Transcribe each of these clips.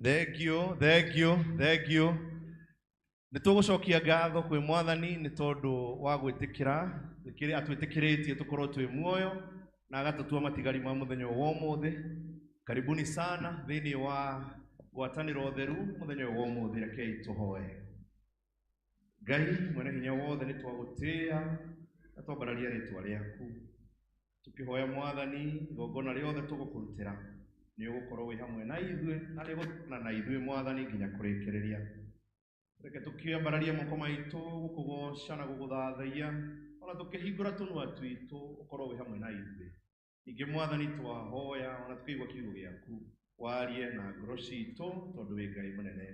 Thank you, thank you, thank you. Nĩ tũgũcokia ngatho kwĩ Mwathani nĩ tondũ wa gwĩtĩkĩra kĩrĩa atwĩtĩkĩrĩtie tũkorwo twĩ muoyo na agatũtua matigari ma mũthenya ũyũ wa ũmũthĩ. Karibuni sana thĩinĩ wa ngwatanĩro theru mũthenya ũyũ wa ũmũthĩ. Rekei tũhoe. Ngai mwene hinya wothe, nĩ twagũtĩĩa na twambararia rĩtwa rĩaku, tũkĩhoya Mwathani igongona rĩothe tũgũkũrutĩra nĩ ũgũkorwo wĩ hamwe na ithuĩ na rĩgũtana na ithuĩ Mwathani nginya kũrĩkĩrĩria. Reke tũkĩambararia moko maitũ gũkũgoca na gũgũthathaiya, ona tũkĩhingũra tũnua twitũ ũkorwo wĩ hamwe na ithuĩ. Ningĩ Mwathani twahoya ona tũkĩigua kiugo gĩaku, warie na ngoro citũ tondũ wĩ Ngai mũnene,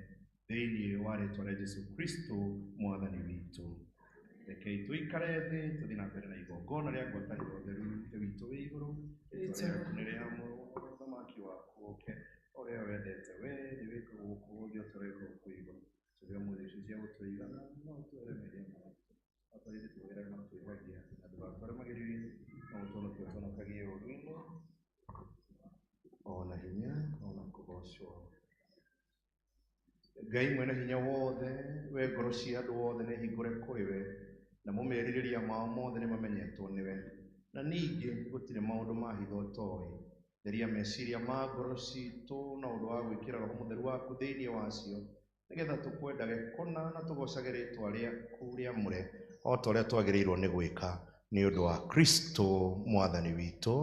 thĩinĩ wa rĩtwa rĩa Jesu Kristo Mwathani witũ. Rekei tũikare thĩ tũthiĩ na mbere na igongona rĩa ngwatanĩro theru. Ithe witũ wĩ igũrũ, rĩtwa rĩaku nĩ rĩamũrwo, ũthamaki waku ũke, ũrĩa wendete we nĩ wĩkagwo gũkũ thĩ o ta ũrĩa wĩkagwo kũu igũrũ. Tũhe ũmũthĩ irio cia gũtũigana, no ũtũhe mehia maitũ o ta ũrĩa ithuĩ tuoheraga arĩa matwĩhagia, na ndũgatũtware magerio-inĩ, no ũtũhonokie ũtũhonokagie ũũru-inĩ, ona hinya ona kũgocwo. Ngai mwene hinya wothe, we ngoro cia andũ othe nĩ hingũre kũrĩ we, namo merirĩria mao mothe nĩ mamenyetwo nĩwe, na ningĩ gũtirĩ maũndũ ma hitho ũtoĩ. Theria meciria ma ngoro citũ na ũndũ wa gwĩkĩra Roho Mũtheru waku thĩinĩ wacio, nĩgetha tũkwendage kũna na tũgocage rĩtwa rĩaku rĩamũre o ta ũrĩa twagĩrĩirwo nĩ gwĩka nĩ ũndũ wa Kristo Mwathani witũ.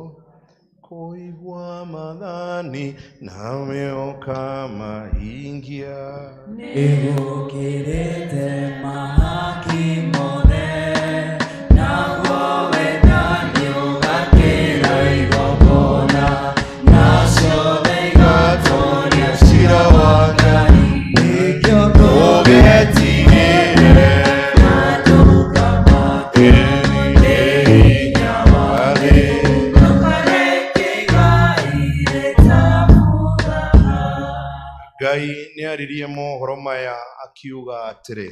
Kũigua maathani nawe ũkamahingia nĩgũkĩrĩte mahaki mothe, naguo wendani ũgakĩra igongona, na ciothe igatoria cira wa Ngai, nĩkĩo tũgetigĩre na tũkamake nĩ hinya wa thĩ, ndũkareke igai rĩtabũraga. Ngai nĩ aririe mohoro maya akiuga atĩrĩ,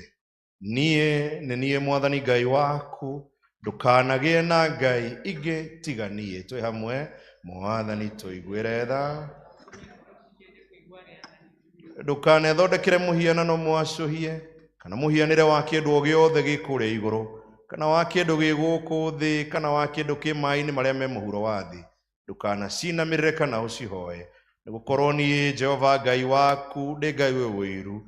niĩ nĩ niĩ Mwathani Ngai waku, ndũkanagĩe na ngai ingĩ tiga niĩ. Twĩ hamwe, Mwathani tũiguĩre tha. Ndũkanethondekere mũhianano mwacũhie kana mũhianĩre wa kĩndũ o gĩothe gĩ kũrĩa igũrũ, kana wa kĩndũ gĩ gũkũ thĩ, kana wa kĩndũ kĩ maĩ-inĩ marĩa me mũhuro wa thĩ. Ndũkanacinamĩrĩre kana ũcihoe, nĩgũkorwo niĩ Jehova Ngai waku ndĩ Ngai wĩ ũiru,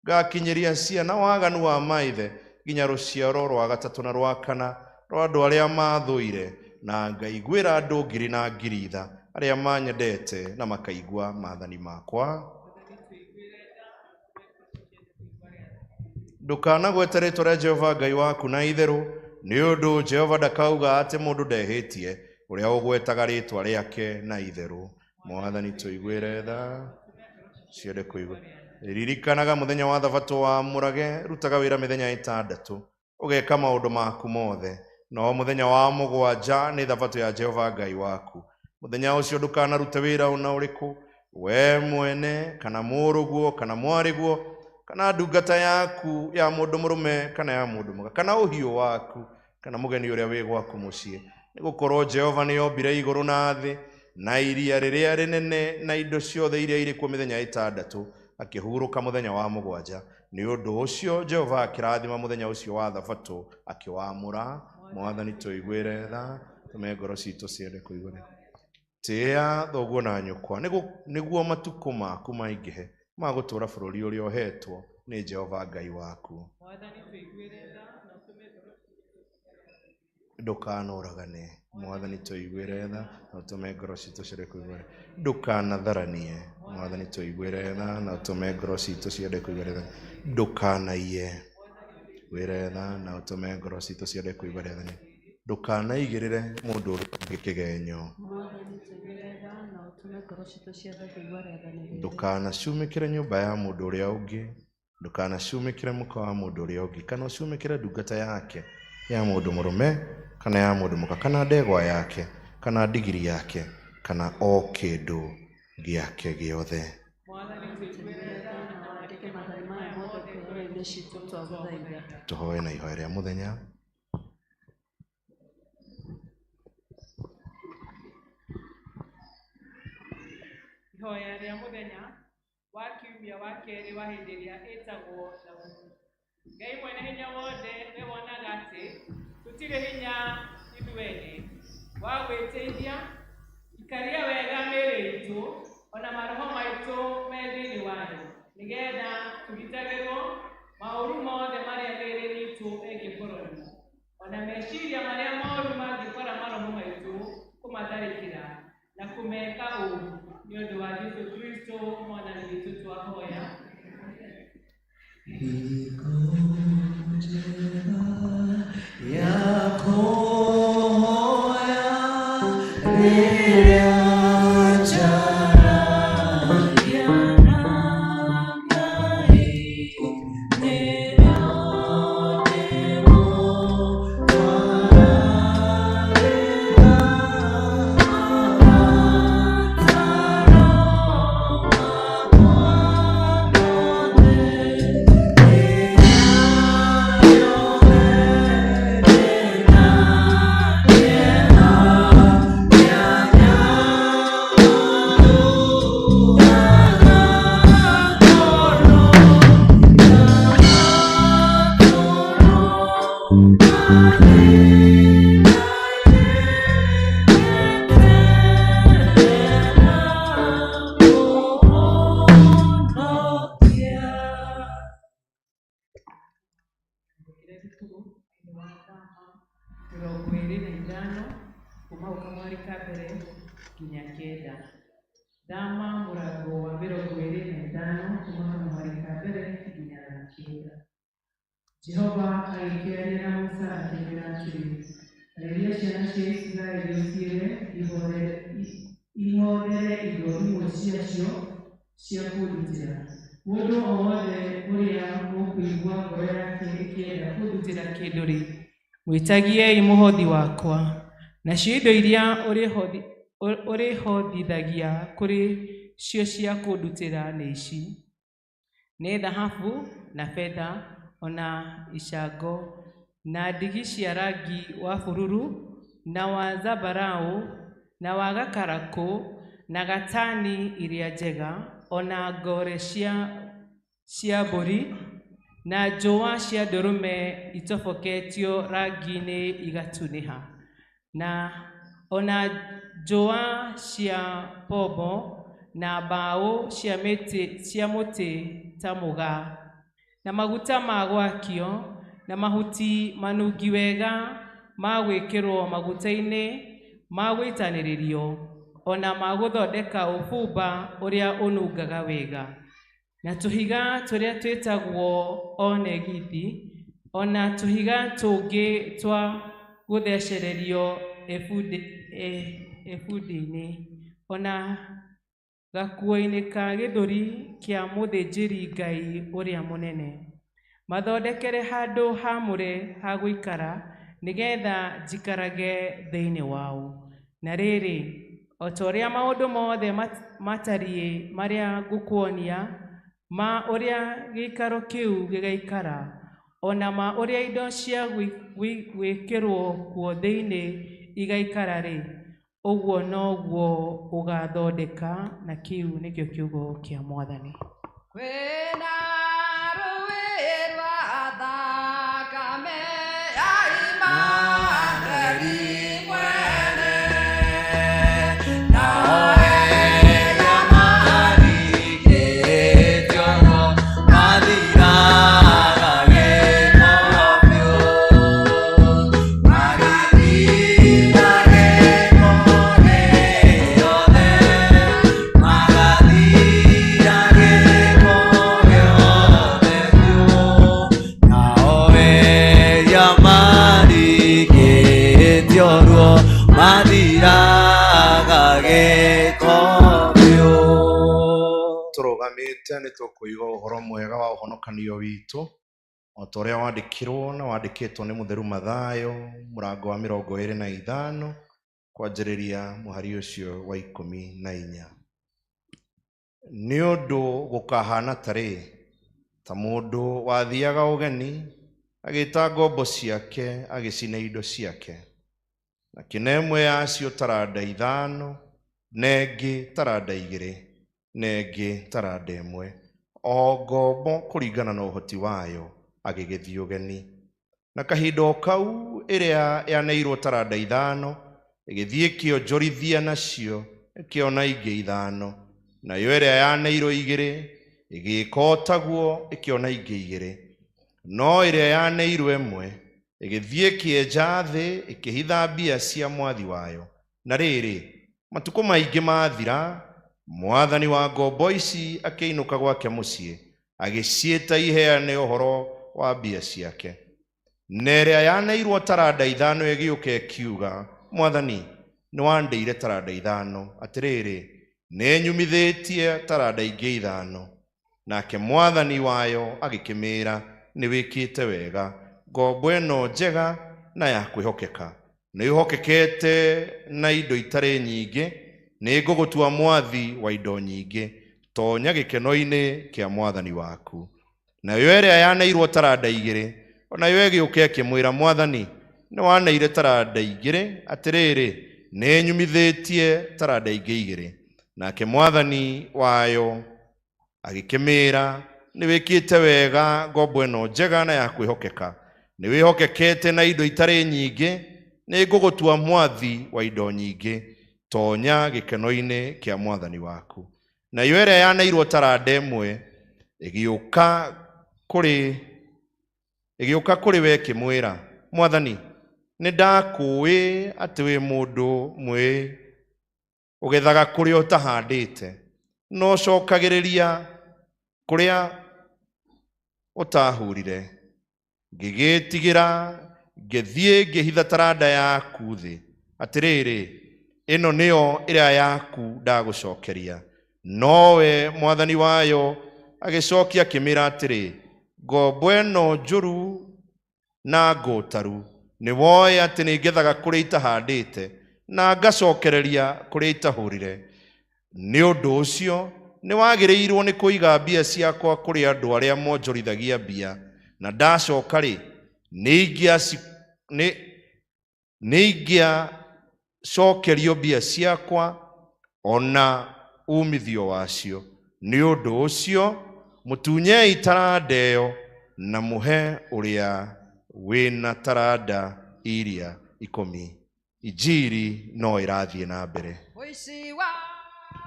ngakinyĩria ciana waganu wa maithe nginya rũciaro rwa gatatũ na rwa kana rwa andũ arĩa maathũire, na ngaiguĩra andũ ngiri na ngiri tha arĩa manyendete na makaigua maathani makwa. Ndũkanagwete rĩtwa rĩa Jehova Ngai waku na itherũ, nĩ ũndũ Jehova ndakauga atĩ mũndũ ndehĩtie ũrĩa ũgwetaga rĩtwa rĩake na itherũ. Mwathani tũiguĩre tha, ciende kũigua. Ririkanaga mũthenya wa thabatũ wamũrage, rutaga wĩra mĩthenya ĩtandatũ, ũgeka maũndũ maku mothe, no mũthenya wa mũgwanja nĩ thabatũ ya Jehova Ngai waku. Mũthenya ũcio ndũkanarute wĩra ona ũrĩkũ, we mwene kana mũrũguo kana mwarĩguo kana ndungata yaku ya mũndũ mũrũme kana ya mũndũ mũka, kana ũhiũ waku kana mũgeni ũrĩa wĩ gwaku mũciĩ, nĩgũkorwo Jehova nĩ ombire igũrũ na thĩ na iria rĩrĩa rĩnene na indo ciothe iria irĩ kuo mĩthenya ĩtandatũ, akĩhurũka mũthenya wa mũgwanja. Nĩ ũndũ ũcio Jehova akĩrathima mũthenya ũcio wa thabatũ akĩwamũra. Mwathani tũiguĩre tha, tũme ngoro citũ ciende kũigua. Tĩĩa thoguo na nyũkwa, nĩguo matukũ maku maingĩhe ma gũtũũra bũrũri ũrĩa ũheetwo nĩ Jehova Ngai waku. Ndũkanoragane. Mwathani tũiguĩre tha na ũtũme ngoro citũ ciende kũigua. Ndũkanatharanie. Mwathani tũiguĩre tha na ũtũme ngoro citũ ciende kũigua rĩathani. Ndũkanaiye. Wĩre tha na ũtũme ngoro citũ ciende kũigua rĩathani. Ndũkanaigĩrĩre mũndũ ũrĩa ũngĩ kĩgenyo. Mwathani tũiguĩre tha na ũtũme ngoro citũ ciende kũigua rĩathani rĩrĩ. Ndũkanacumĩkĩre nyũmba ya mũndũ ũrĩa ũngĩ, ndũkanacumĩkĩre mũka wa mũndũ ũrĩa ũngĩ, kana ũcumĩkĩre ndungata yake ya mũndũ mũrũme kana ya mũndũ mũka, kana ndegwa yake, kana ndigiri yake, kana o kĩndũ gĩake gĩothe. Tũiguĩre tha na wandĩke maathani maya mothe ngoro-inĩ citũ twagũthaitha. Tũhoe na ihoya rĩa mũthenya. Ihoya rĩa mũthenya. Wa kiumia wa kerĩ wa hĩndĩ ĩrĩa ĩtagwo Thaũri. Ngai mwene hinya wothe we wonaga atĩ tũtirĩ hinya ithuene wa gwĩteithia, ikaria wega mĩĩrĩ itũ ona maroho maitũ me thĩinĩ wayo, nĩgetha tũgitagĩrwo maũru mothe marĩa mĩĩrĩ itũ ĩngĩkorwo namo, ona meciria marĩa moru mangĩkora maroho maitũ kũmatharĩkĩra na kũmeka ũũru. Nĩ ũndũ wa Jesũ Kristo Mwathani witũ twahoya. Hingo njega ya kũhoya rĩrĩa njaragia na Ngai, nĩrĩo ndĩmũtwaragĩra mabataro makwa mothe. Yeah. Kĩrĩa gĩtugũ thĩinĩ wa thama 25 kuma hau kamweri ka mbere nginya kenda. Thama mũrango wa 25 kuma kamweri ka mbere nginya kenda. Jehova agĩkĩaria na Musa akĩmwĩra atĩrĩ, arĩria ciana cia Isiraeli ũciĩre ihothere indo imwe ciacio cia kũndutĩra. Mũndũ o wothe ũrĩa ũkũigua ngoro yake ĩkĩenda kũndutĩra kĩndũ-rĩ, mwĩtagiei mũhothi wakwa. Nacio indo iria ũrĩhothithagia kũrĩ cio cia kũndutĩra nĩ ici: nĩ thahabu na betha, ona icango, na ndigi cia rangi wa bururu, na wa zambarau, na wa gakarakũ, na gatani iria njega, ona ngore cia mbũri, na njũa cia ndũrũme itoboketio rangi-inĩ igatunĩha, na ona njũa cia pombo, na mbaũ cia mũtĩ ta mũgaa, na maguta ma gwakio, na mahuti manungi wega ma gwĩkĩrwo maguta-inĩ ma gũitanĩrĩrio, ona ma gũthondeka ũbumba ũrĩa ũnungaga wega, na tũhiga tũrĩa twĩtagwo onegithi, ona tũhiga tũngĩ twa gũthecererio ebodi-inĩ, ona gakuo-inĩ ka gĩthũri kĩa mũthĩnjĩri-Ngai ũrĩa mũnene. Mathondekere handũ haamũre ha gũikara, nĩgetha njikarage thĩinĩ wao. Na rĩrĩ, o ta ũrĩa maũndũ mothe matariĩ marĩa ngũkuonia, ma ũrĩa gĩikaro kĩu gĩgaikara, ona ma ũrĩa indo cia gwĩkĩrwo kuo thĩinĩ igaikara-rĩ, ũguo noguo ũgaathondeka, na kĩu nĩkĩo kiugo kĩa Mwathani. Kwĩna rũĩ rwa thakame ya Imanueli mwene, Nao arĩa marigĩtio mathiraga gĩko biũ, magathira gĩko thĩ yothe, magathira gĩko gĩothe biũ. Nao arĩa marigĩtio ruo mathiraga gĩko biũ. Tũrũgamĩte nĩ tũkũigua ũhoro mwega wa ũhonokanio witũ o ta ũrĩa wandĩkirwo na wandĩkĩtwo nĩ mũtheru Mathayo mũrango wa 25 kwanjĩrĩria mũhari ũcio wa 14. Nĩ ũndũ gũkahana tarĩ ta mũndũ wathiaga ũgeni agĩta ngombo ciake agĩcine indo ciake, na kĩne ĩmwe yacio taranda 5 na ĩngĩ taranda 2. Na ĩngĩ taranda 1, o ngombo kũringana na ũhoti wayo, agĩgĩthiĩ ũgeni. Na kahinda o kau ĩrĩa yaneirwo taranda 5 ĩgĩthiĩ ĩkĩonjorithia nacio, ĩkĩona ingĩ 5. Nayo ĩrĩa yaneirwo 2 ĩgĩĩka o taguo, ĩkĩona ingĩ 2. No ĩrĩa yaneirwo 1 ĩgĩthiĩ ĩkĩenja thĩ, ĩkĩhitha mbia cia mwathi wayo. Na rĩrĩ, matukũ maingĩ mathira, mwathani wa ngombo ici akĩinũka gwake mũciĩ, agĩciĩta iheane ũhoro wa mbia ciake. Na ĩrĩa yaneirwo taranda 5 ĩgĩũka ĩkiuga, mwathani, nĩwandĩire taranda 5, atĩrĩrĩ, nĩnyumithĩtie taranda ingĩ 5. Nake mwathani wayo agĩkĩmĩĩra, nĩwĩkĩte wega, ngombo ĩno njega na ya kwĩhokeka, nĩũhokekete na indo itarĩ nyingĩ, nĩngũgũtua mwathi wa indo nyingĩ, tonya gĩkeno-inĩ kĩa mwathani waku. Nayo ĩrĩa yaneirwo taranda 2, onayo ĩgĩũka ĩkĩmwĩra, mwathani, nĩwaneire taranda 2, atĩrĩrĩ, nĩnyumithĩtie taranda ingĩ 2. Nake mwathani wayo agĩkĩmĩĩra, nĩwĩkĩte wega, ngombo ĩno njega na ya kwĩhokeka, nĩwĩhokekete na indo itarĩ nyingĩ, nĩngũgũtua mwathi wa indo nyingĩ, tonya gĩkeno-inĩ kĩa mwathani waku. Nayo ĩrĩa yaneirwo taranda 1 ĩgĩũka kũrĩ we ĩkĩmwĩra, mwathani, nĩndakũĩ atĩ wĩ mũndũ mwĩ ũgethaga kũrĩa ũtahandĩte, no ũcokagĩrĩria kũrĩa ũtahurire. Ngĩgĩtigĩra, ngĩthiĩ ngĩhitha taranda yaku thĩ. Atĩrĩrĩ, ĩno nĩyo ĩrĩa yaku ndagũcokeria. Nowe mwathani wayo agĩcokia akĩmĩĩra atĩrĩ, ngombo ĩno njũru na ngũtaru, nĩwoĩ atĩ nĩngethaga kũrĩa itahandĩte na ngacokereria kũrĩa itahũrire. Nĩ ũndũ ũcio nĩwagĩrĩirwo nĩ kũiga mbia ciakwa kũrĩ andũ arĩa monjorithagia mbia, na ndacoka-rĩ, nĩingĩacokerio mbia ciakwa ona umithio wacio. Nĩ ũndũ ũcio mũtunyei taranda ĩyo na mũhe ũrĩa wĩna taranda iria 10. Injiri no ĩrathiĩ na mbere. Ũici wa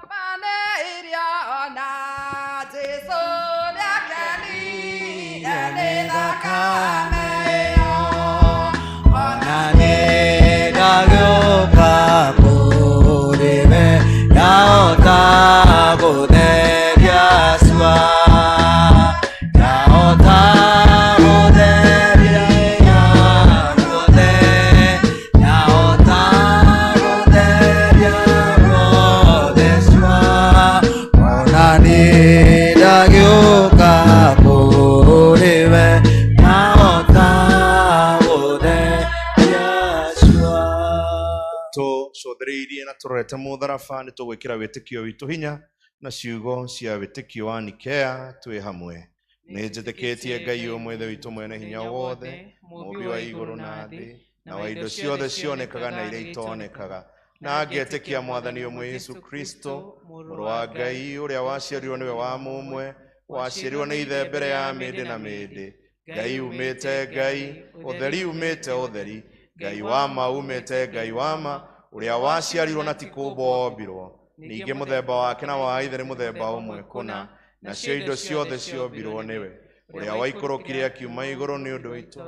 maneirio na Jesũ nĩakenire nĩ thakame ĩyo. Ona nĩndagĩũka kũrĩ we, ndahota gũtheria cua, ndahota gũtheria ruothe, ndahota gũtheria ruothe cua. Ona nĩndagĩũka kũrĩ we, ndahota gũtheria cua. Tũcũthĩrĩirie na tũrorete mũtharaba, nĩtũgwĩkĩra wĩtĩkio witũ hinya na ciugo cia wĩtĩkio wa Nikea twĩ hamwe. Nĩnjĩtĩkĩtie Ngai ũmwe, Ithe witũ mwene hinya wothe, mũũmbi wa igũrũ na thĩ, na wa indo ciothe cionekaga na iria itonekaga, na ngetĩkia Mwathani ũmwe Yesu Kristo, mũrũ wa Ngai, ũrĩa waciarirwo nĩwe wa mũmwe, waciarirwo nĩ Ithe mbere ya mĩndĩ na mĩndĩ, Ngai umĩte Ngai, ũtheri umĩte ũtheri, Ngai wa ma umĩte Ngai wa ma, ũrĩa waciarirwo na ti kũũmbwo ombirwo, ningĩ mũthemba wake na wa Ithe nĩ mũthemba ũmwe kũna, nacio indo ciothe ciombirwo nĩwe, ũrĩa waikũrũkire akiuma igũrũ nĩ ũndũ witũ,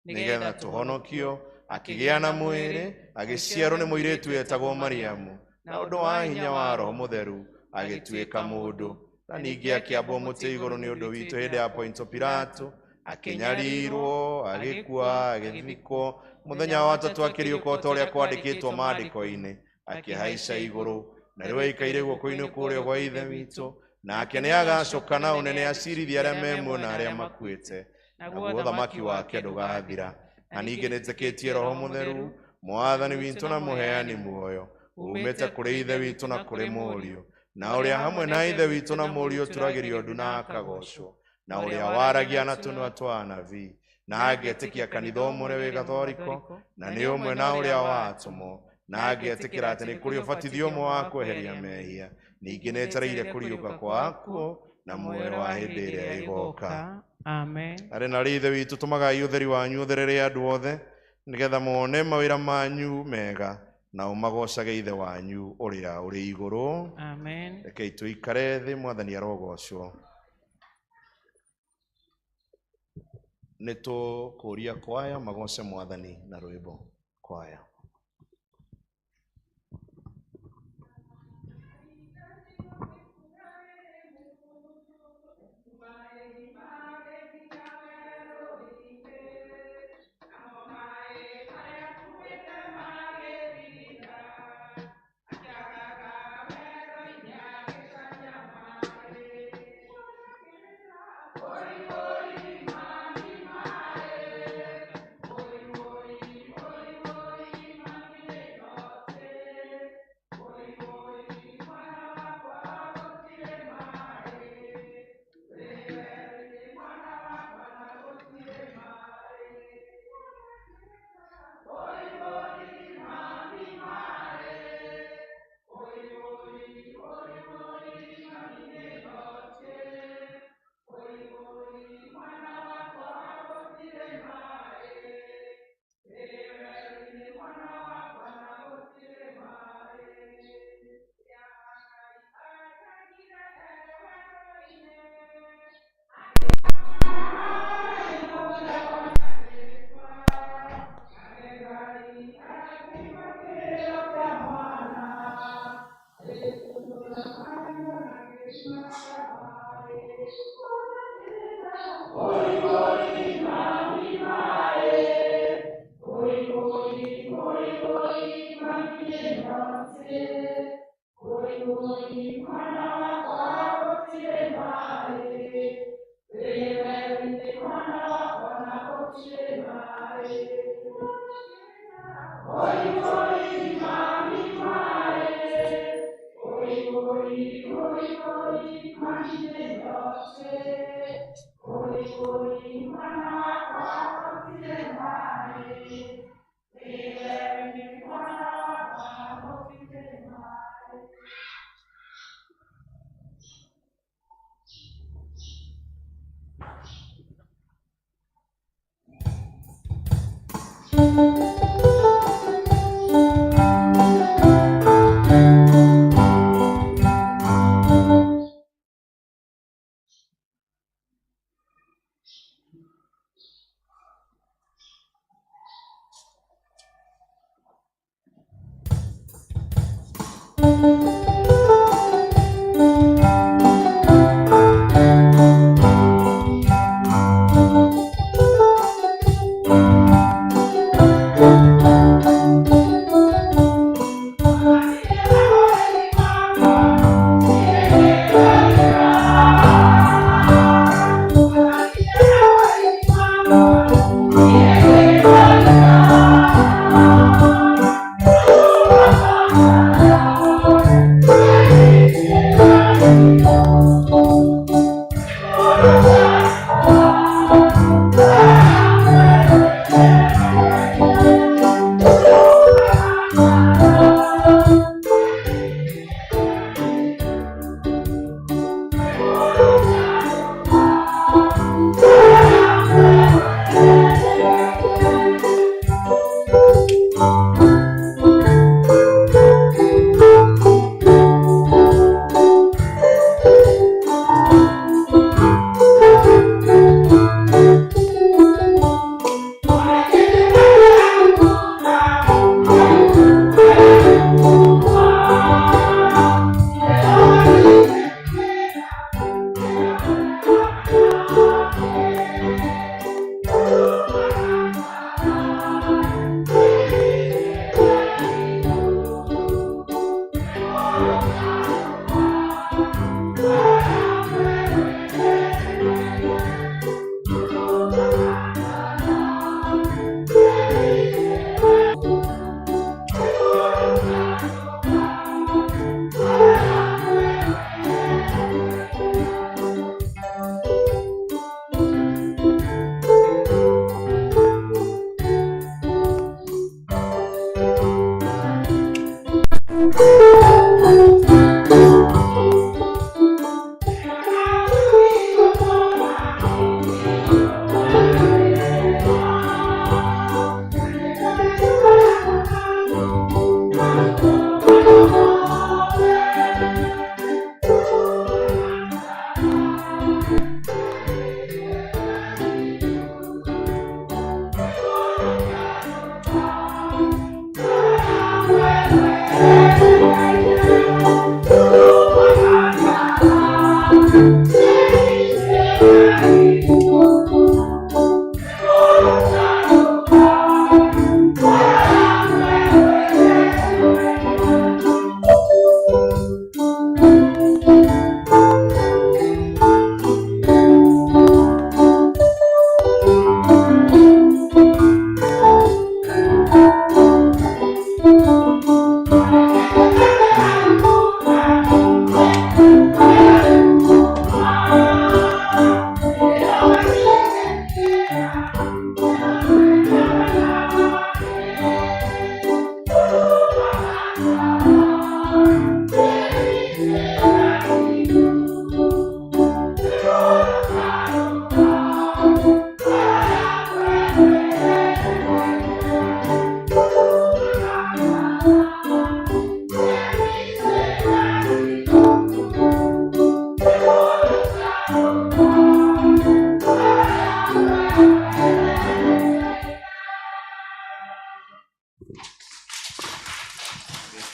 nĩgetha tũhonokio, akĩgĩa na mwĩrĩ, agĩciarwo nĩ mũirĩtu wetagwo Mariamu, na ũndũ wa hinya wa Roho Mũtheru agĩtuĩka mũndũ, na ningĩ akĩambwo mũtĩ igũrũ nĩ ũndũ witũ hĩndĩ ya Ponto Pilato, akĩnyarirwo, agĩkua, agĩthikwo, mũthenya wa tatũ akĩriũka o ta ũrĩa kwandĩkĩtwo maandĩko-inĩ, akĩhaica igũrũ, na rĩu aikaire guoko-inĩ kũrĩa gwa Ithe witũ, nake nĩagacoka na ũnene acirithie arĩa me muoyo na arĩa makuĩte, naguo ũthamaki wake ndũgathira. Na ningĩ nĩnjĩtĩkĩtie Roho Mũtheru, Mwathani witũ na mũheani muoyo, umĩte kũrĩ Ithe witũ na kũrĩ Mũriũ, na ũrĩa hamwe na Ithe witũ na Mũriũ ũturagĩrio ndu na akagocwo, na ũrĩa waragia na tũnua twa anabii, na angetĩkia kanitha ũmwe ũrĩa wĩ gathoriko, na nĩ ũmwe na ũrĩa wa atũmwo, Na ngetĩkĩra atĩ nĩ kũrĩ ũbatithio ũmwe wa kweheria mehia. Ningĩ nĩetereire kũriũka kwa akuũ na muoyo wa hĩndĩ ĩrĩa ĩgooka. Amen. Arĩ na rĩ Ithe witũ, tũmagai ũtheri wanyu ũtherere andũ othe, nĩgetha mone mawĩra manyu mega na ũmagocage Ithe wanyu ũrĩa ũrĩ igũrũ. Amen. Rekei tũikare thĩ, Mwathani arogocwo. Nĩ tũkũria kwaya magoce Mwathani na rwĩmbo. Kwaya. Yeah.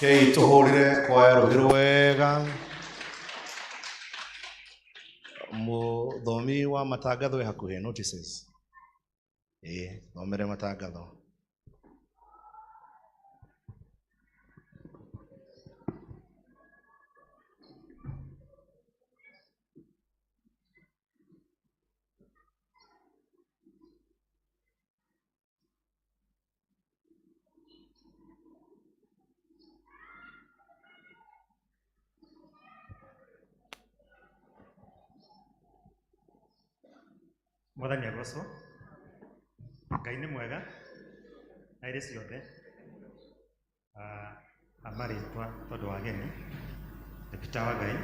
Rekei tũhũrĩre kwaya rũhĩ rwega. Mũthomi wa matangatho e hakuhĩ, notices. Ĩĩ, thomere matangatho. Mwathani agocwo. Ngai nĩ mwega na irĩ ciothe. Amarĩtwa tondũ wa ageni nĩ Peter wa Ngai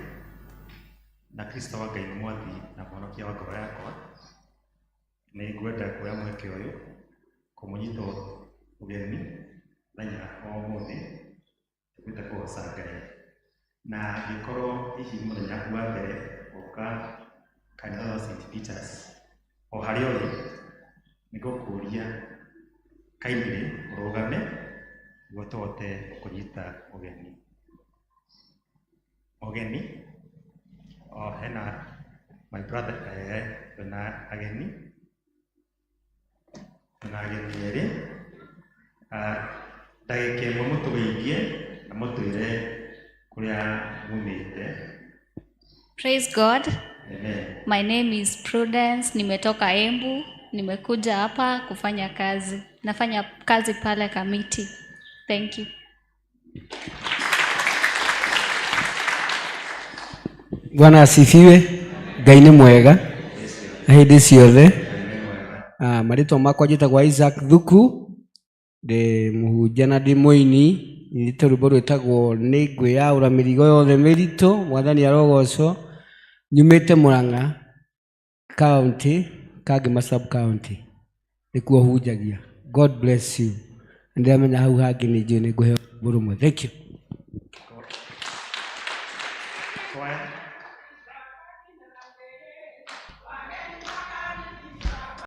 na Kristo wa Ngai nĩ mwathi na mũhonokia wa ngoro yakwa. Nĩ ngwenda kuoya mweke ũyũ kũmũnyita ũgeni mũthenya wa ũmũthĩ tũthiĩte kũgoca Ngai, na angĩkorwo hihi mũthenya waku wa mbere gũka kanitha wa St. Peters o harĩa ũrĩ, nĩngũkũria kindly ũrũgame nĩguo tũhote kũnyita ũgeni. Ũgeni o hena my brother, twĩna ageni, twĩna ageni erĩ. Ndagĩka ĩmwe mũtũgeithie na mũtwĩre kũrĩa mumĩte. Praise God. Amen. My name is Prudence, nimetoka Embu, nimekuja hapa kufanya kazi. Nafanya kazi pale Kamiti. Thank you. Bwana asifiwe. Ngai nĩ mwega na hĩndĩ ciothe. Marĩtwa makwa njĩtagwo Isaac Thuku, ndĩ mũhunjia na ndĩ mũini. Nyinĩte rwĩmbo rwĩtagwo nĩ ngwĩyaũra mĩrigo yothe mĩritũ, Mwathani arogocwo. Nyumĩte Murang'a County, Kangema sub county, nĩkuo hunjagia. God bless you. Nĩndĩramenya hau hangĩ nĩ njũĩ nĩ ngũheo rwĩmbo rũmwe. Thank you. Kwaya.